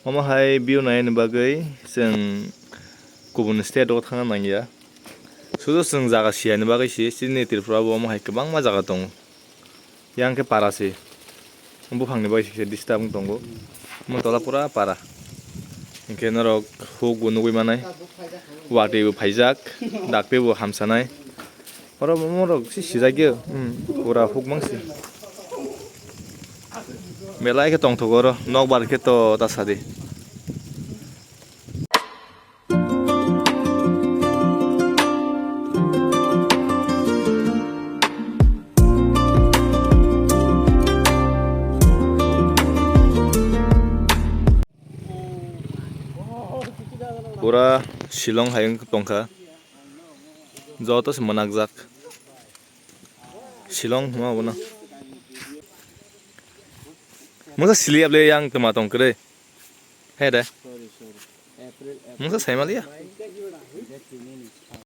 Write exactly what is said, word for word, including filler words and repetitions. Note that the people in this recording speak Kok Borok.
Omo hai view naini bagwi chwng kubun state o thangna nangya. Sudu chwng jaga siyani bagwi si chini Tripura o omo hai kwbangma jaga tongo. Yang khe para se. Buphangni bai se disturb wng tongo. Omo tola pura para. Hinkhe norok huk bo nugwi manai. Watwi bo phaijak, dakti bo hamsanai. Oro omo rok si sijak ya, hmm, pura huk mang si. Belai khe tongthogo oro, nokbar khe to ta sadi. Pura Shillong hai wng tongkha. Joto se mwnakjak. Shillong hwnma obono. Mungsa sili able yang twma tong kwrwi. He de. Mungsa saimaliya.